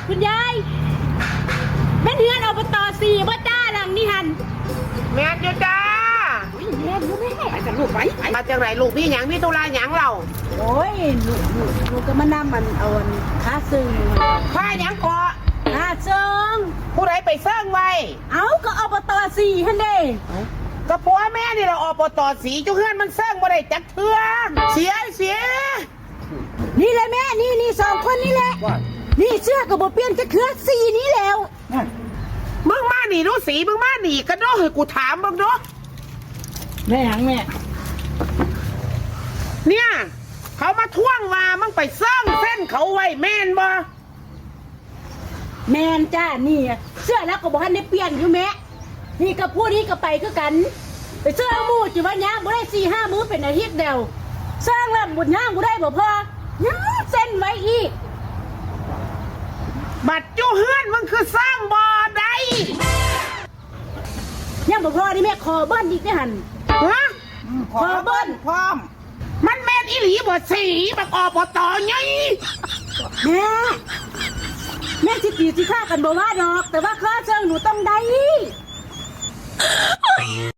ຄຸນຍາຍ ແມ່ນເຮືອນ ອບຕ ສີ່ ບໍ່ຈ້າ ຫຼັງນີ້ຫັ້ນ? ແມ່ນຢູ່ຈ້າ. ໂອ້ຍ ແມ່ນຢູ່ແມ່. ໄປຊະລູກ ໄປ ໄປ. ມາຈັ່ງໃດລູກ? ມີຫຍັງ? ມີທຸລະຫຍັງເລົ່າ? ໂອ້ຍ ໜູ ໜູ ໜູກໍມານຳ ອັນ ເອົາ ອັນ ຄ່າເຊິ່ງ. ຄ່າຫຍັງເກາະ? ຄ່າເຊິ່ງ. ຜູ້ໃດໄປເຊິ່ງໄວ້? ເອົ້າ ກໍ ອບຕ ສີ່ ຫັ້ນເດ້. ກໍຜົວແມ່ນີ້ລະ ອບຕ ສີ່ ຢູ່ເຮືອນມັນເຊິ່ງບໍ່ໄດ້ຈັກເທື່ອ. ເສຍ ເສຍ. ນີ້ແຫຼະແມ່ ນີ້ ນີ້ ສອງຄົນນີ້ແຫຼະ. ນີ້ເສື້ອກໍບໍ່ປ່ຽນຈັກເທື່ອ ສີນີ້ແລ້ວ. ມຶງມານີ້ດູສີ ມຶງມານີ້ກະດູ ໃຫ້ກູຖາມເບິ່ງດູ. ແມ່ຫຍັງແມ່? ເນຍ ເຂົາມາທວງວ່າມຶງໄປເຊິ່ງເຊັນເຂົາໄວ້ແມ່ນບໍ່? ແມ່ນຈ້າ ນີ້ເສື້ອລາວກໍບໍ່ທັນໄດ້ປ່ຽນຢູ່ແມ່. ນີ້ກັບຜູ້ນີ້ກໍໄປຄືກັນ ໄປເຊິ່ງໝູ່ ຈິວ່າຍ່າງບໍ່ໄດ້ສີ່ຫ້າມື້ ເປັນອາທິດແລ້ວ. ເຊິ່ງແລ້ວບໍ່ຍ່າງບໍ່ໄດ້ບໍ່ພໍ ຍັງເຊັນໄວ້ອີກ. ບັດຢູ່ເຮືອນມຶງຄືເຊິ່ງບໍ່ໄດ້? ຍັງບໍ່ພໍເດ້ແມ່ ຂໍເບິ່ນອີກເດ້ຫັ້ນ. ຮະ? ຂໍເບິ່ນພ້ອມ. ມັນແມ່ນອີ່ຫຼີບໍ່ສີ ບັກ ອບຕ ໃຫຍ່? ແມ່ ແມ່ນຊິຕີຊິຂ້າກັນບໍ່ວ່າດອກ ແຕ່ວ່າຄ່າເຊິ່ງໜູຕ້ອງໄດ້.